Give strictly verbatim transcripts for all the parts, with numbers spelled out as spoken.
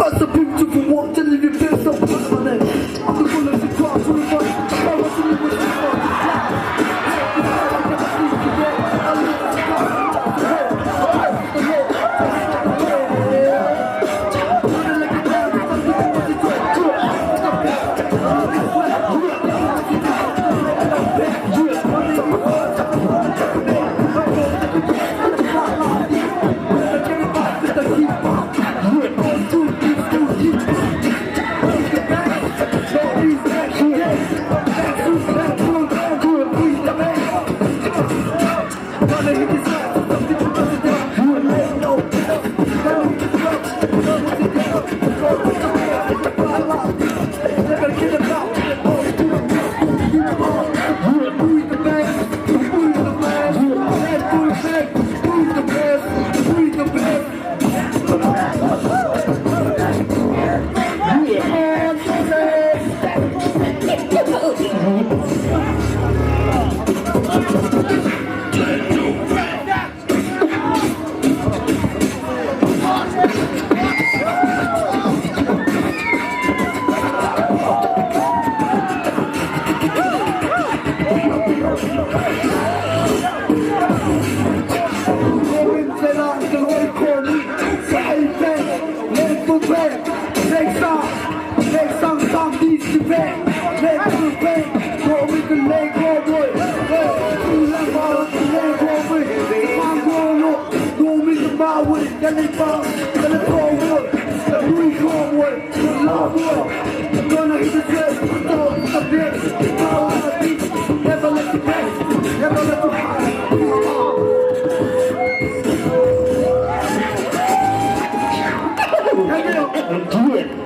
As a beautiful walk to live your best up. I'm the one that's across to the front. I was in the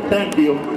Thank you.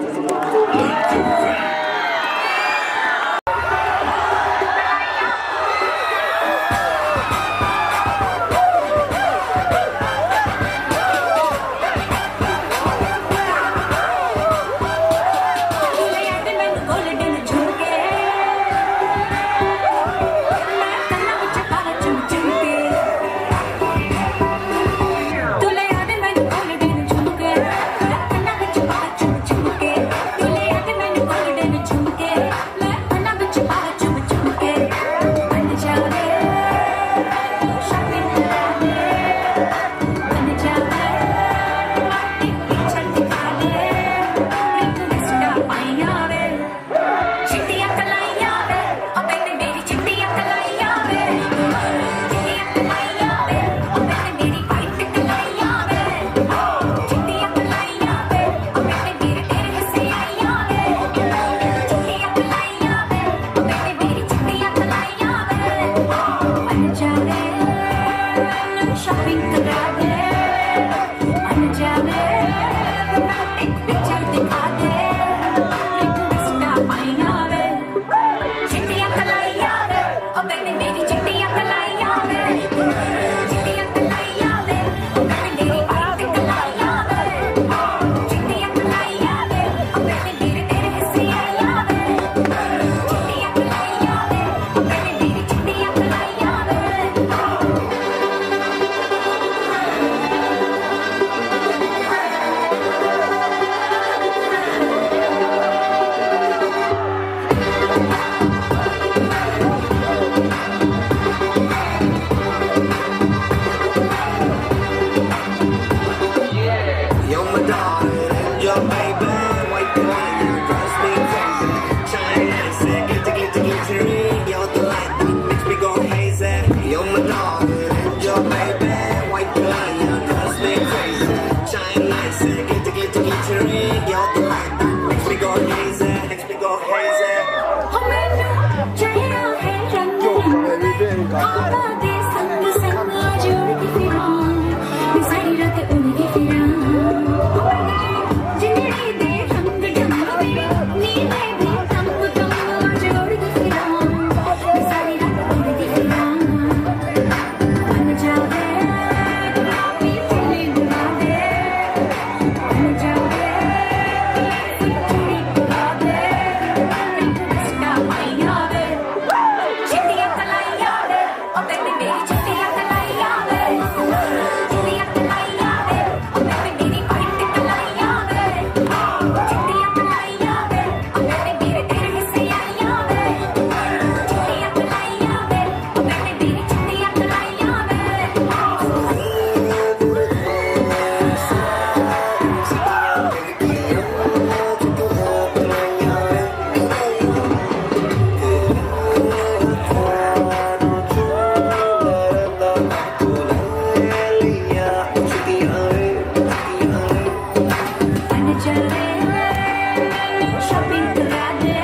Shopping करा दे,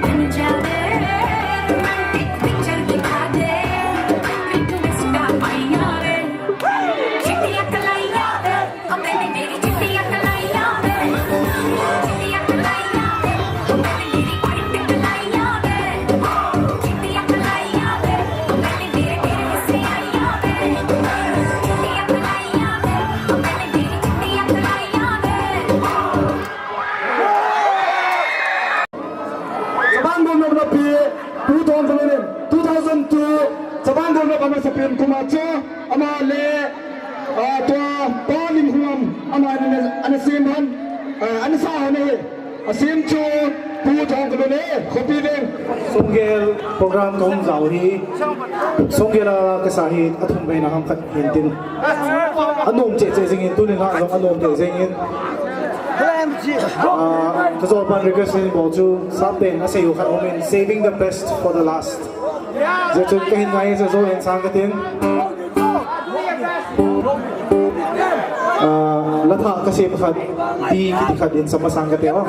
बन जा रे, romantic picture दिखा दे, रिक्वेस्ट का मैया रे, चिट्टिया कलाइया रे, ओ मैंने मेरी चिट्टिया कलाइया रे, चिट्टिया कलाइया रे, ओ मैंने मेरी व्हाइट कलाइया रे, चिट्टिया कलाइया रे, ओ मैंने मेरे तेरे से आइया रे, चिट्टिया कलाइया रे, ओ मैंने मेरी चिट्टिया कलाइया रे। Chaban Golnop napi, two thousand, two thousand two, Chaban Golnop amasapen kum a chu, ama le, ah, tua, Pa Limhuam, ama ana, ana sem han, ah, ana sa han ahi. Asem chu, Pu Thangkhatlun e, khopi veng. Songel program kahung jao hi, Songel a kasa hi, athum vei na ham khat hin tin. Anom cheh cheh jingin, tunin ha jong anom cheh jingin. Ah, kajo pan request in bol chu, sapten asei u khat umin, saving the best for the last. Jeh chun kahin ngai, jeh chun insang katin. Ah, la thah kasem khat, ti kiti khat in sa masang kate o.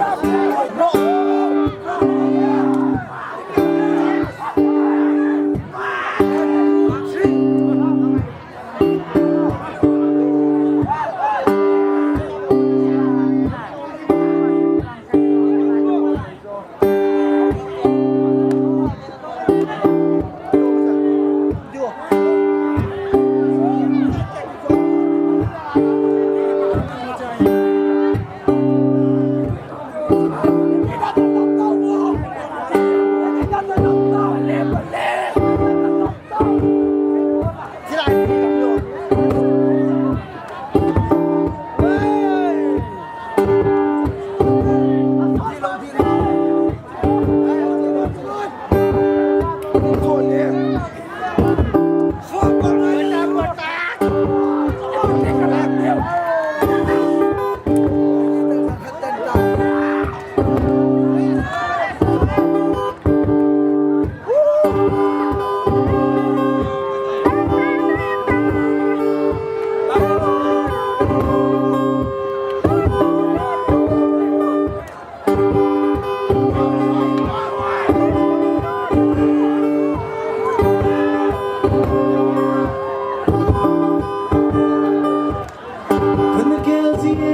Kana gel jing e,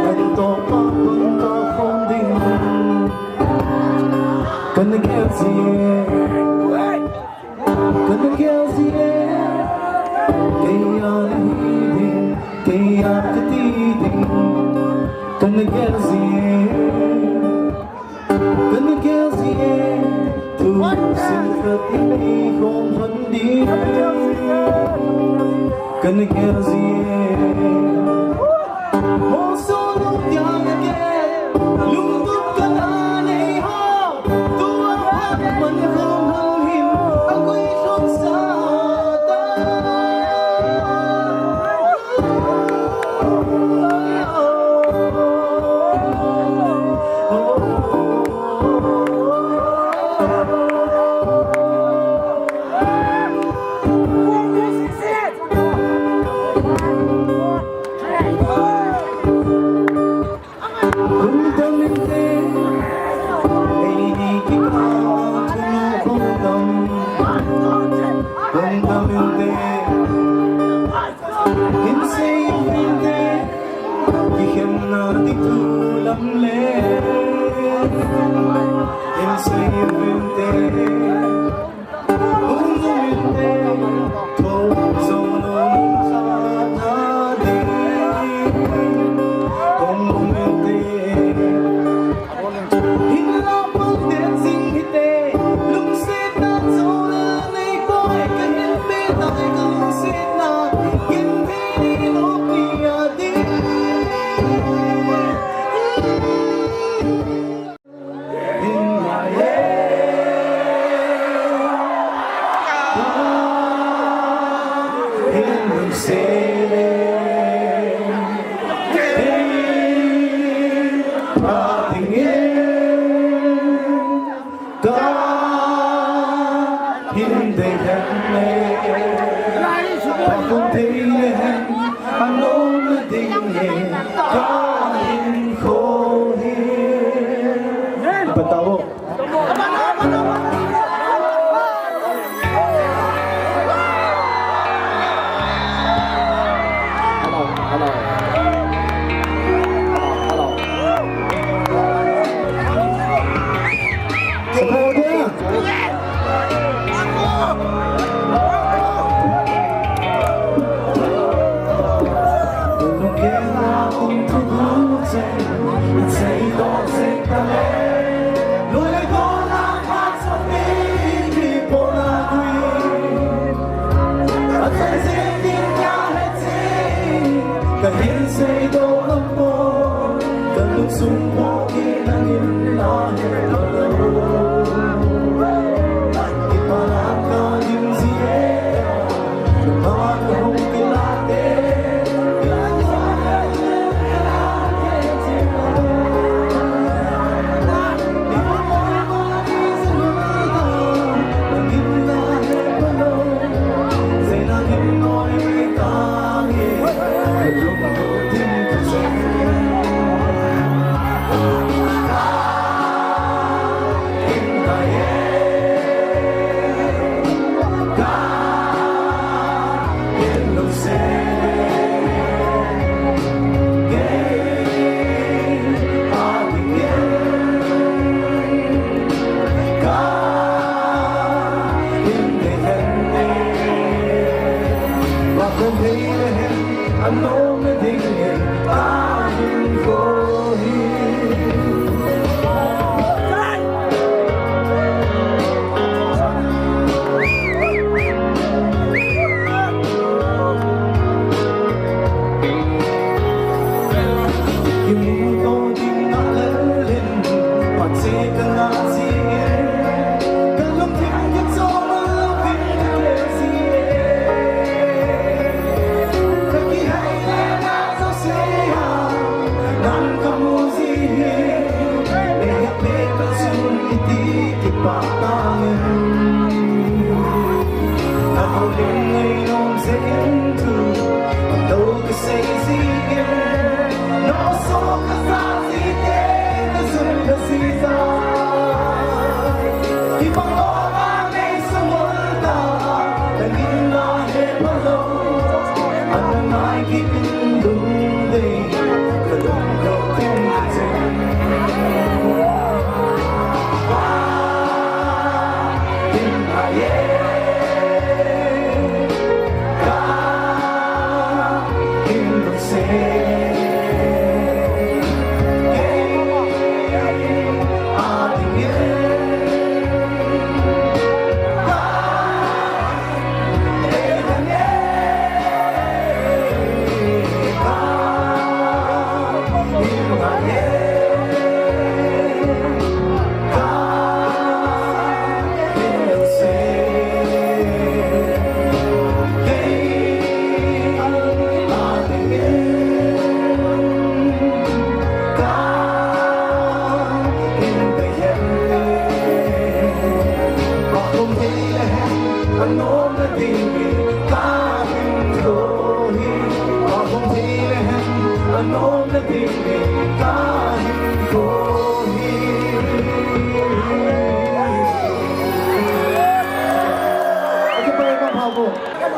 nang toh pa pan kakhom ding. Kana gel jing e, kana gel jing e, keiya nahi ding, keiya kati ding. Kana gel jing e. Kana gel jing e, thusim khat i nei khom lhon ding. Kana gel jing e. Ho so lung dia ka gel, lungtup kana nei ho. Tua phat man khom lhon hin, a koi lhon sa ta. Hin sei in vinte, kikhenna ding thu lam le. Hin sei in vinte, hung um inte, tho jong um kha na ding. Hung um inte. Patao. Hello, hello. Hello, hello.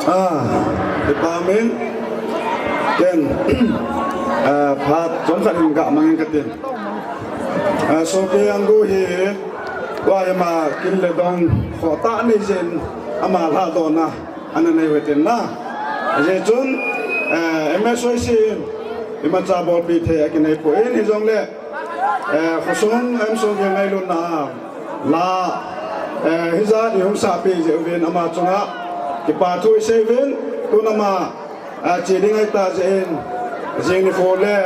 Ah, kipa min. Ken, ah, phat chomkhat hin gamang in katin. Ah, sopi Anggu hi, tua ima kin le dong khotah nei jin ama lhadohna ana nei u hitin na. Ajeh chun, eh, M S O C in imacha bolpi thei akinei poi, hijongle, eh, khosung M S O C in ngailutna a la, eh, hijat ihung sahpeh jeh uvin ama chunga kipa thu isei uvin, tun ama a, che ding ahitah jeh in, jing nikho le,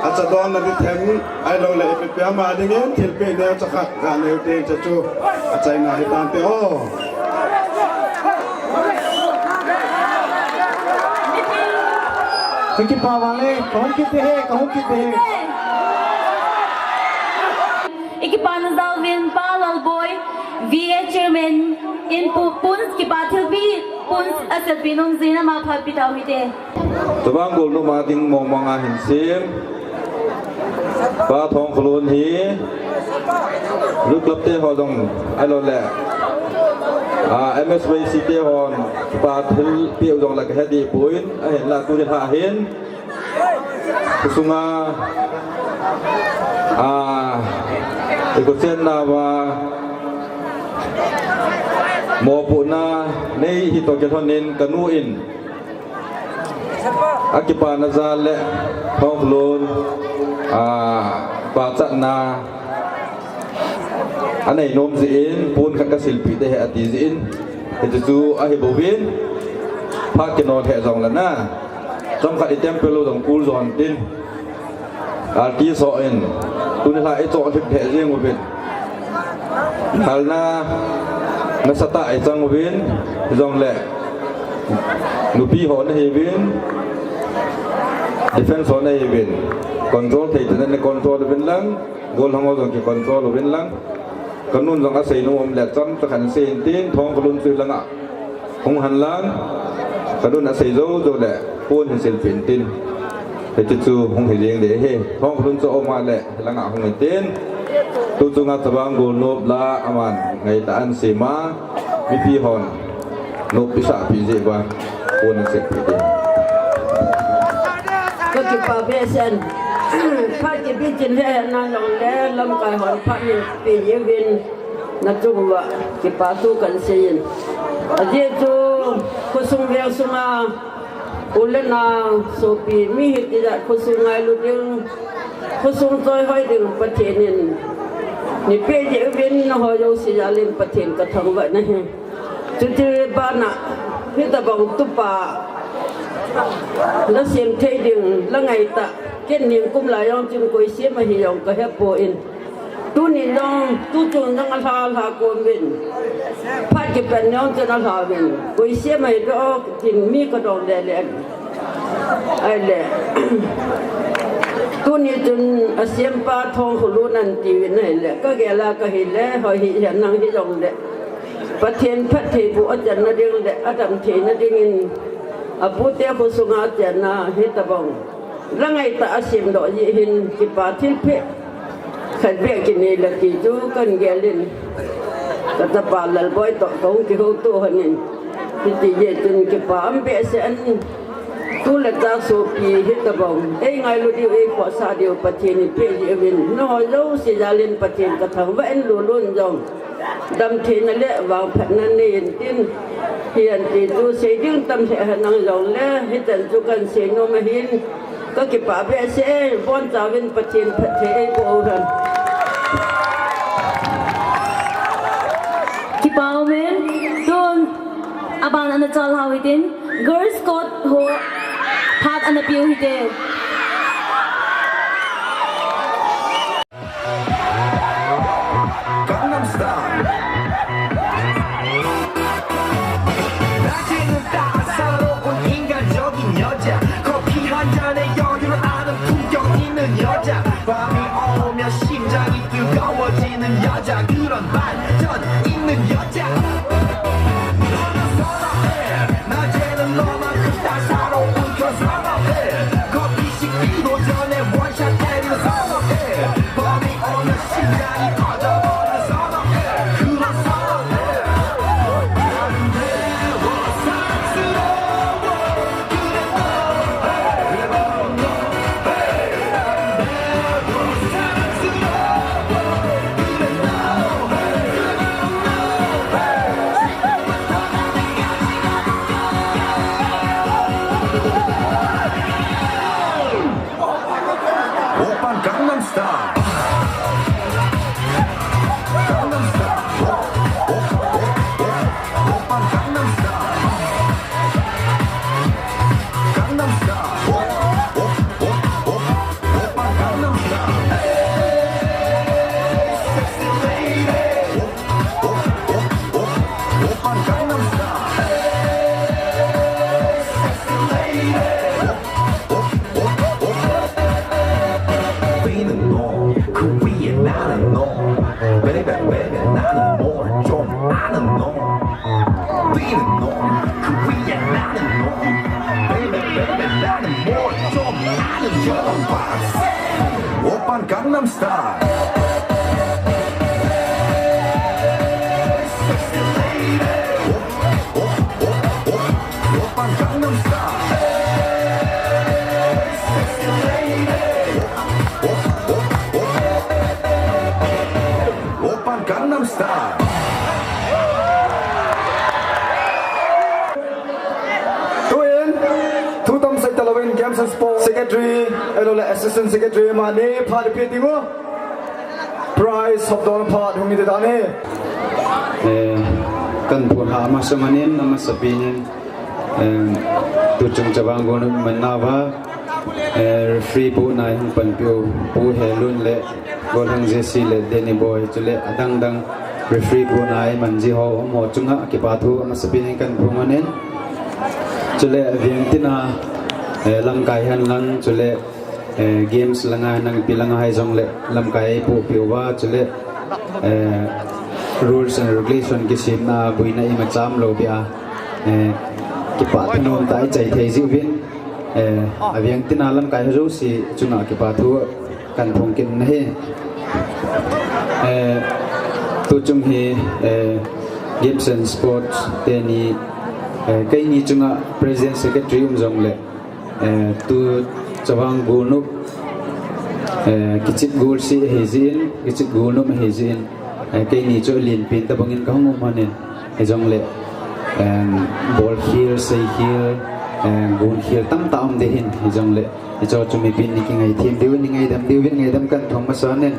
acha donna ding them, ahilou le, ipi pi ama dingin, thilpeh neocha khat, ga neo te, cha chu, achaina hitante o. Kakipa vale, kahung kit e, kahung kit e. Ikipa na jal uvin Pa Lalboi, V A Chairman in pu-, pun kipa thilpeh, pun aselpi nom jin ama phat pe tau hite. Tobang golnop a ding mong mong a hin sem. Pa Thongkholun hi Youth Club te ho jong ahilou le, ah, M S Y C te hon pa thilpeh u jong le kahe deh poi, ahinla tuni lha hin khosunga, ah, i khosung nauva mopohna nei hi toh kilhon in kanu in akipana jal le Thongkholun, ah, pachatna anei nom jeh in pon khat kasilpeh ding ahi ati jeh in, hichu ahi bouvin, phat kinol lheh jong le na, chomkhat i temple u jong kul jon tin, artist ho in tuni lha i choh lhip lheh jeng uvin, halna nasatah i chang uvin, jong le nupi ho nahiuvin, defense ho nahiuvin, control thei tah in na control uvin lang, gollhang ho jong ki control uvin lang. Kanun jong asei nom um le chomcha khat sei in tin, Thongkholun chu langa hung hen lang, kanun asei jou jou le pon hin silpeh in tin, hichu hung hi jeng ding ahi. Thongkholun chu um a le langa hung in tin, tu chunga chavang golnop la aman ngaitah a asem a, mipi hon nop asah pi jeh uva pon asilpeh ding. Ka kipah behseh in, phat kipe chin he na jong le lamkai hon phat min pe uvin, na chung uva kipa thu kan sei in. Ajeh chu khosung veng sunga u le nao, sopi, mi hiti jat khosung ngailu ding, khosung choi hoi ding Pathen in nei peh jeh uvin, nangho jouse jal in Pathen ka thangvah na ahi. Chuti bana, hitabang tupa la sem thei ding la ngaitah, ken ningkum lai jong chun koi sem ahi jong ka hepon. Tuni jong, tu chung jong alha lha kom uvin. Phat kipen jong chun alha uvin. Koi sem ahi doh tin mi ka dong le le. Ahile. Tuni chun asem pa Thongkholun ahi uvin ahile. Ka gel a ka hi le, hoi hi hen nang hi jong le. Pathen phattheiboh achan na ding le, adam thei na ding in, apute khosunga achan na hitabang la ngaitah a asem doh jeh hin kipa thilpeh khat beh kinei le ti chu kan gel in, ka chapa Lalboi toh ka hung kihouto hon in, hiti jeh chun kipa um behseh in, tu le cha sopi hitabang ei ngailu diu, ei khohsah diu Pathen in eipeh jeh uvin, nangho jouse jal in Pathen ka thangvah in, lolhing jong damtheina le vangphatna nei in tin, hi an ti chu sei ding tam lheh hen nang jong le, hichan chu kan sei nom ahin, ka kipah behseh e, boncha uvin Pathen phatthei eiboh u hen. Kipa um e, tun aban ana chal hau hitin, Girls Code ho phat ana piu hite. Gangnam Style. 낮에는 따사로운 인간적인 여자, 커피 한 잔에 여유를 아는 품격 있는 여자, 밤이 오면 심장이 뜨거워지는 여자, 그런 반전 있는 여자. 너를 사랑해. 낮에는 너만큼 따사로운 걸 사랑해. 커피 식기도 전에 원샷 때리는 사랑해. 밤이 오면 심장이 터져버린 사랑해. 그런 사랑해. 아름다워 사랑스러워. 그래 너. 오빤 Gangnam Style. Gangnam Style. 오빤 Gangnam Style. Gangnam Style. 오빤 Gangnam Style. Sexy lady. 오빤 Gangnam Style. Sexy lady. Baby, 그 위에 나는 너. Baby, baby, 나는 뭘 좀 아는 너. Baby, 그 위에 나는 너. Baby, baby, 나는 뭘 좀 아는 너. 오빤 Star. Sexy lady. Op, op, op, op. Oppan Gangnam Style. Sexy lady. Op, op, op, op. Oppan Gangnam Style. Tuin, thu tamsei talouvin Games and Sports Secretary, ahilouleh Assistant Secretary amani phat ipi ding u. Prize hopdohna phat hung hiti dan ahi. Eh, kahin phondoh masang in, amasapen in, eh, tuchung Chavang Golnop manna uva, eh, referee pu nai hung panpiu, Pu Helun le, Golhang J C le Danny Boy, chule adang dang referee pu nai manji ho, um ho chunga kipathu amasapen in kahin phongdoh in. Chule veng tina, eh, lamkai hen lang, chule, eh, games langa hen lang, ipi langa hijongle lamkai eipohpeh uva, chule, eh, rules and regulation kisemna, buina imacha umlou bia, eh, kipathu nomtah a ichai thei jiuvin, eh, aveng tina lamkai ho jouse chunga kipathu kahin phong kit in ahi. Eh, tuchung hi, eh, Games and Sports teni, eh, keini chunga President Secretary um jongle, eh, tu Chavang Golnop, eh, kichep golseh ahi jeh in, kichep golnop ahi jeh in, eh, keini chu lenpen tabang in kahung um hon in. Hijongle, em, ball khel, sei khel, em, gun khel tamtah um ding ahin, hijongle, hicho chu mipin nei kingaithem diu, nei ngaidam diu, nei ngaidam kahin phong masan in.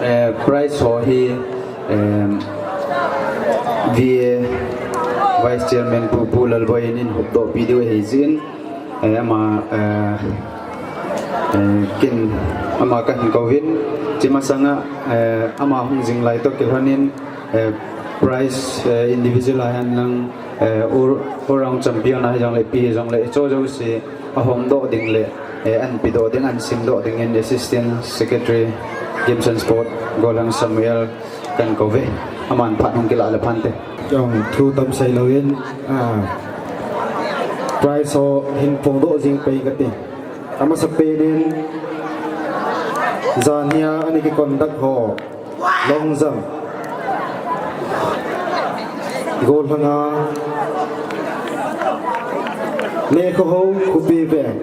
Eh, prize ho hi, em, V A Vice Chairman Pu, Pu Lalboi in hopdohpeh diu ahi jeh in, eh, ama, eh, eh, ken ama kahin kouvin, hiche masanga, eh, ama hung jing lai toh kilhonin, eh, prize, eh, individual a hen lang, eh, all, all round champion a hijongle, ipi hijongle, hicho jouse ahomdoh ding le, eh, ahin pedoh ding, ahin simdoh dingin Assistant Secretary Games and Sport, Golhang Samuel, kahin kouve. Aman phat hung kilah le phante. Jong thu tamsei louvin, ah, prize ho hin phongdoh jing pei kate. Amasapen in, jan hia ana kiconduct ho, long jump, Golhang a Nekhohou Khopi Veng.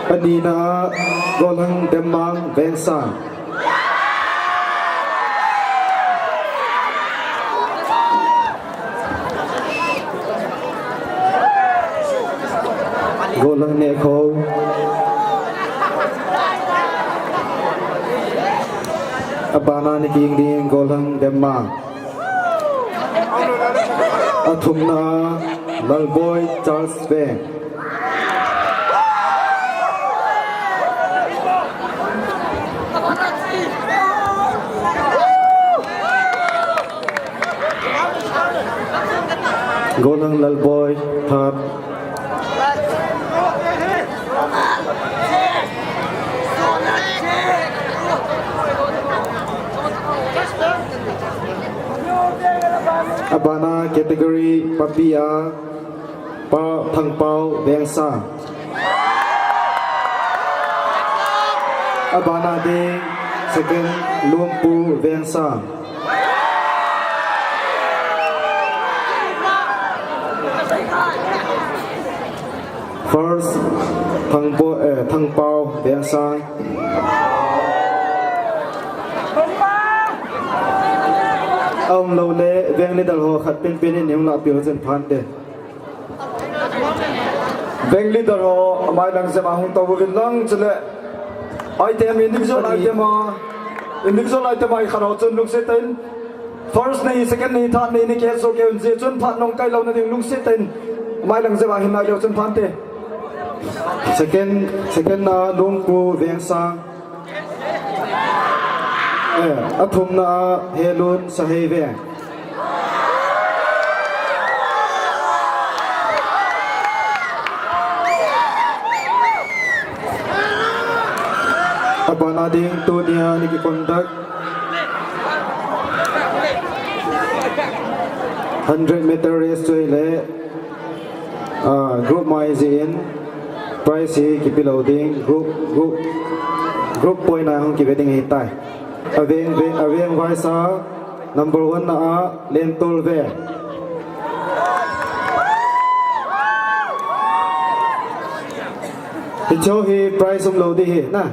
Anina a Golhang Demmang Vengsang. Golhang Nekhohou. Abana ana kiging ding Golhang Demmang. Athumna a Lalboi Charles Veng. Golhang Lalboi, third. Abana category papi a Pa Thangpao Vengsang. Abana ding second Lungpu Vengsang. First Thangpo, eh, Thangpao Vengsang. Aumlou le, veng leader ho khat penpen in neilah peh u chun phante. Veng leader ho, amai lang jep a hung tou uvin lang chule. Item, individual item a, individual item a ikhat ho chun lungset tah in. First nei, second nei, third nei, nei kihetsoh kei un, hijeh chun phat nong kai louna ding lungset tah in. Amai lang jep a hin nai leu chun phante. Second, second na Lungpu Vengsang. Eh, athumna a Helun Sahei Veng. Abana ding tunia ana kiconduct. Hundred meter race chu ahile, ah, group wise in prize hi kipe lou ding, group, group, group point a hung kive ding ahitai. Aveng, veng, aveng vaisa number one na a Lentol Veng. Hicho hi prize umlou ding ahi na.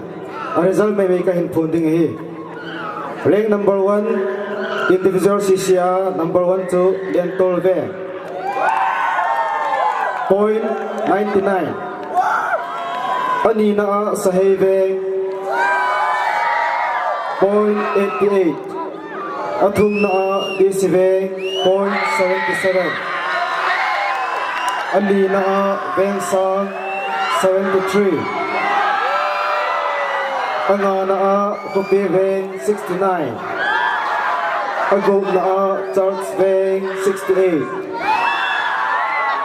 A result meimei kahin phon ding ahi. Rank number one, individual C C a number one chu Lentol Veng. Point ninety nine. Anina a Sahei Veng. Point eighty eight. Athumna a D C Veng, point seventy seven. Alina a Vengsang, seventy three. Angana a Khope Veng, sixty nine. Agupna a Charles Veng, sixty eight.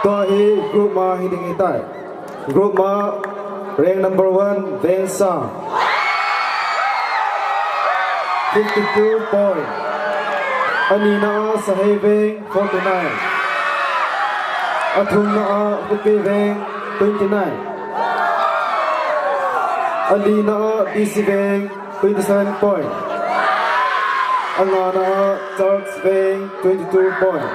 Tua hi group ma hiding ahitai. Group ma, rank number one, Vengsang. Fifty-two point. Anina a Sahei Veng, forty-nine. Athumna a Khope Veng, twenty-nine. Alina a D C Veng, twenty-seven point. Angana a Charles Veng, twenty-two point.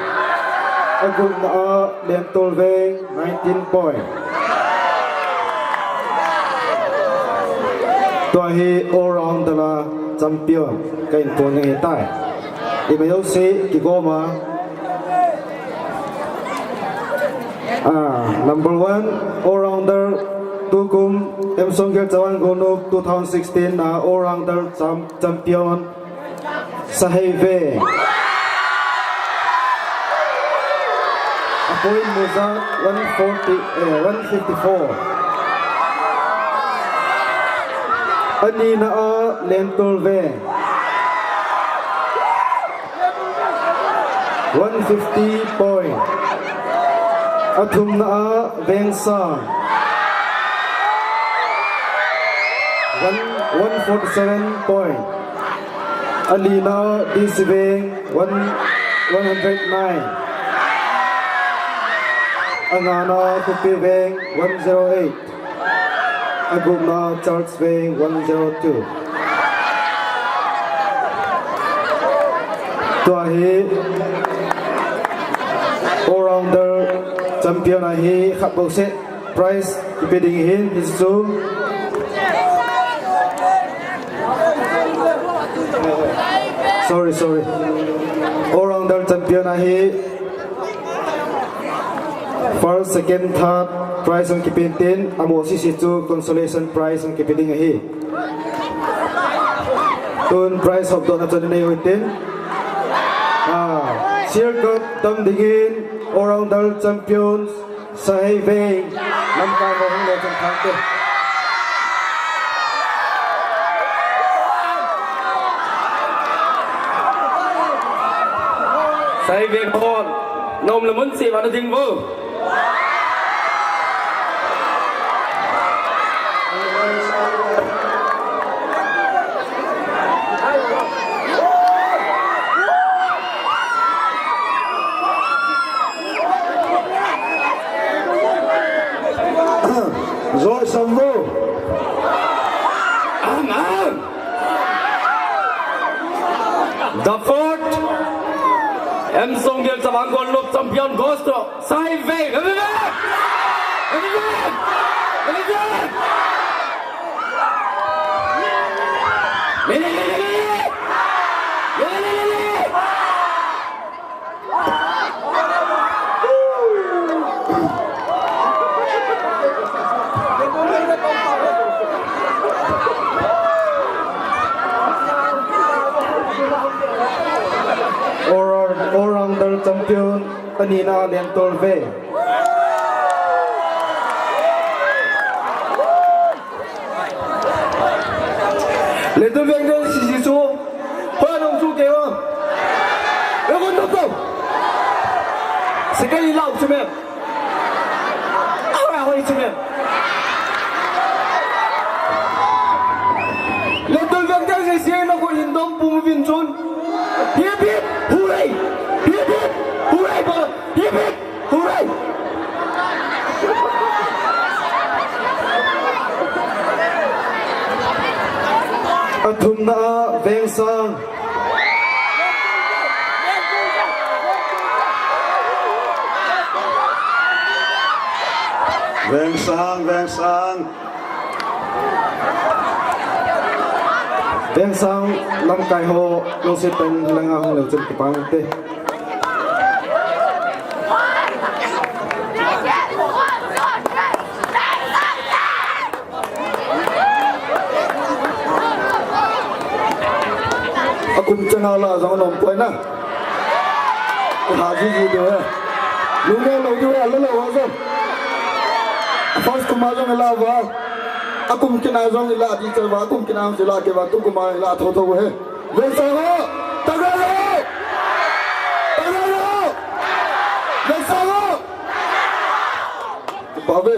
Agupna a Lentol Veng, nineteen point. Tua hi all-rounder a champion kahin phon ahitai. Imajouse kigom a. Ah, number one, all-rounder, tukum, M Songgel Chavang Golnop two thousand sixteen, ah, all-rounder cham-, champion, Sahei Veng. A point mujat one forty, eh, one fifty-four. Anina a Lentol Veng. One fifty point. Athumna a Vengsang. One, one forty-seven point. Alina a D C Veng, one, one hundred nine. Angana a Khope Veng, one zero eight. Agupna a Charles Veng, one zero two. Tua hi all-rounder champion ahi, khat bou seh prize kipe ding ahin, hichu. Sorry, sorry. All-rounder champion ahi. First, second, third prize hung kipe intin, amaho sese chu consolation prize hung kipe ding ahi. Tun prize hopdohna chun inei u hitin. Ah, Sir Cup tam dingin all-rounder champions, Sahei Veng, lamkai ho hung le chun thangte. Sahei Veng hon, na um le mun cheh uva na ding vo. Joy Sambo. Ang, ang. The fourth M Songgel Chavang Golnop champion goes to Sahei Veng. Happy birthday! Happy birthday! Happy birthday! All, all-rounder champion, anina Lentol Veng. Lentol Veng ding sese chu. Hoi nung chu kei o. Yo kun tok tok. Second in lau chu mem. Awa hoi chu mem. Lentol Veng ding sese na ko hin dong pum vin chun. Hip hip hooray. Hip hip hooray. Hip, hip, hooray! Athumna a Vengsang. Vengsang, Vengsang. Vengsang lamkai ho, lungset tah in langa hung leu chun kipa inte. Akum changa la jong nom poi na. Ka ha ji ji de. Lungneo lou diu he, la lou ho jong. First kum a jong la uva. Akum kit a jong la di chai uva, akum kit a jong la kit uva, tukum a la tho tho uve. Vengsang ho! Tagra ho! Tagra ho! Vengsang ho! Pave.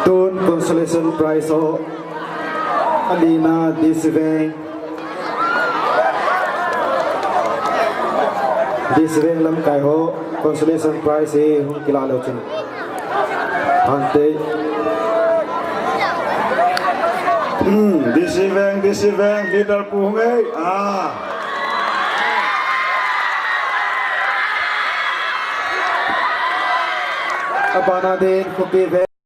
Tun consolation prize ho alina D C Veng. D C Veng lamkai ho consolation prize hi hung kila leu chun. Ante. Hmm, D C Veng, D C Veng, leader pu hung ei. Ah. Abana din, Khopi Veng.